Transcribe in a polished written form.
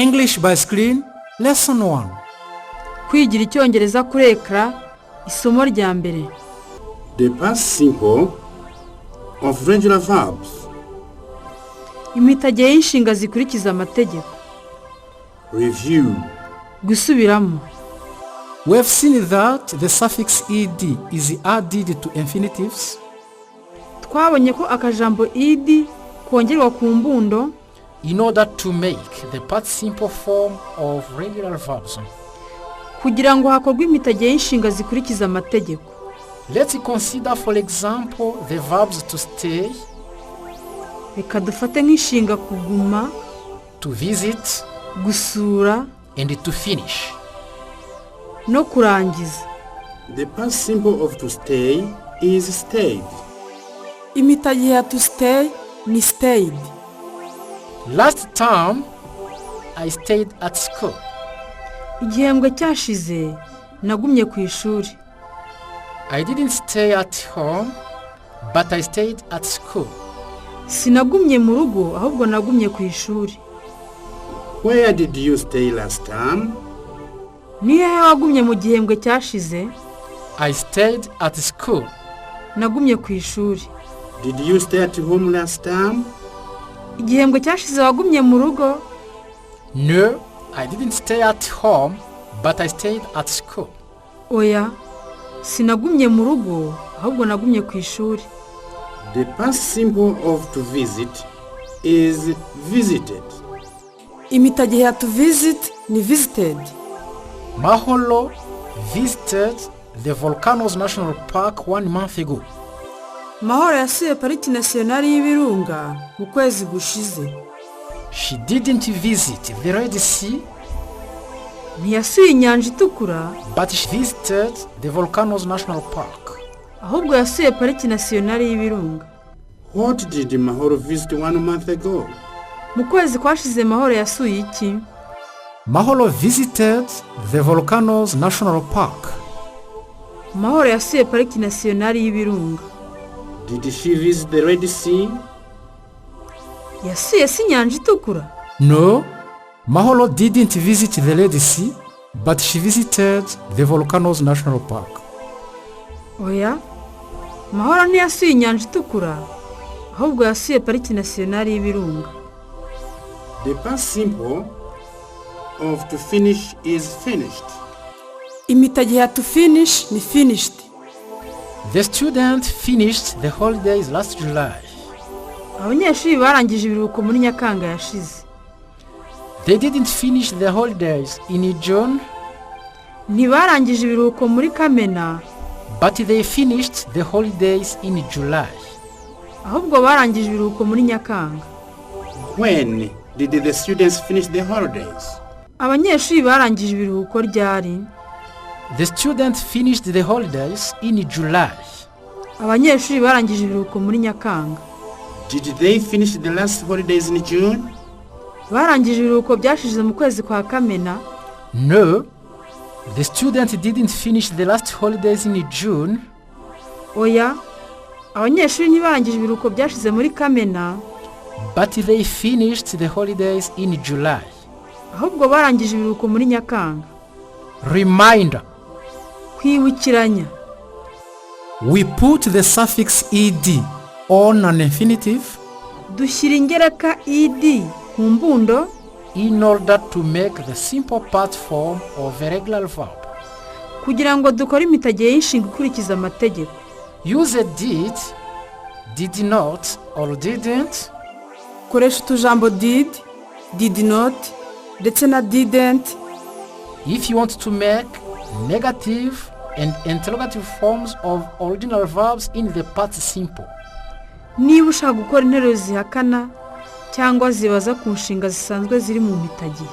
English by Screen, Lesson 1. Kwigira Icyongereza kuri ekara, isomo rya mbere. The past simple of regular verbs. Impitagihe y'inshinga zikurikiza amategeko. Review. Gusubiramo. We have seen that the suffix "ed" is added to infinitives Twabonye ko akajambo "ed" kongerwa ku mbundo in order to make the past simple form of regular verbs. Kugira ngo hakorwe impitagihe y'inshinga zikurikiza amategeko. Let's consider, for example, the verbs to stay, Reka dufate nk'inshinga kuguma, to visit, gusura, and to finish. No kurangiza. The past simple of to stay is stayed. Impitagihe ya to stay ni stayed. Last term, I stayed at school. Igihembwe cyashize nagumye ku ishuri. I didn't stay at home, but I stayed at school. Sinagumye mu rugo, ahubwo nagumye ku ishuri. Where did you stay last term? Ni hehe wagumye mu gihembwe cyashize? I stayed at school. Nagumye ku ishuri. Did you stay at home last term? Igihembwe cyashize wagumye mu rugo? No, I didn't stay at home, but I stayed at school. Oya, sinagumye mu rugo, ahubwo nagumye ku ishuri. The past simple of to visit is visited. Impitagihe ya to visit ni visited. Mahoro visited the Volcanoes National Park one month ago. Mahoro yasuye Pariki Nasiyonari y'Ibirunga mu kwezi gushize. She didn't visit the Red Sea, Ntiyasuye Inyanja Itukura, but she visited the Volcanoes National Park. Ahubwo yasuye Pariki Nasiyonari y'Ibirunga. What did Mahoro visit one month ago? Mu kwezi kwashize Mahoro yasuye iki? Mahoro visited the Volcanoes National Park. Mahoro yasuye Pariki Nasiyonari y'Ibirunga. Did she visit the Red Sea? Yasuye se Inyanja Itukura? No, Mahoro didn't visit the Red Sea, but she visited the Volcanoes National Park. Oya, Mahoro ntiyasuye Inyanja Itukura, ahubwo yasuye Pariki Nasiyonari y'Ibirunga. The past simple of to finish is finished. Impitagihe ya to finish ni finished. The student finished the holidays last July. Abanyeshuri barangije ibiruhuko muri Nyakanga yashize. They didn't finish the holidays in June, Ntibarangije ibiruhuko muri Kamena, but they finished the holidays in July. Ahubwo barangije ibiruhuko muri Nyakanga. When did the students finish the holidays? Abanyeshuri barangije ibiruhuko ryari? The students finished the holidays in July. Abanyeshuri barangije ibiruhuko muri Nyakanga. Did they finish the last holidays in June? Barangije ibiruhuko byashize mu kwezi kwa Kamena? No, the student didn't finish the last holidays in June, Oya, abanyeshuri ntibarangije ibiruhuko byashize muri Kamena, but they finished the holidays in July. Ahubwo barangije ibiruhuko muri Nyakanga. Reminder. Kwibukiranya. We put the suffix "ed" on an infinitive Dushyira ingereka "ed" ku mbundo in order to make the simple past form of a regular verb. Kugira ngo dukore impitagihe y'inshinga ikurikiza amategeko. Use did, did not, or didn't Koresha utujambo did, did not ndetse na didn't if you want to make negative and interrogative forms of ordinary verbs in the past simple. Niba ushaka gukora interuro zihakana cyangwa zibaza ku nshinga zisanzwe ziri mu mpitagihe.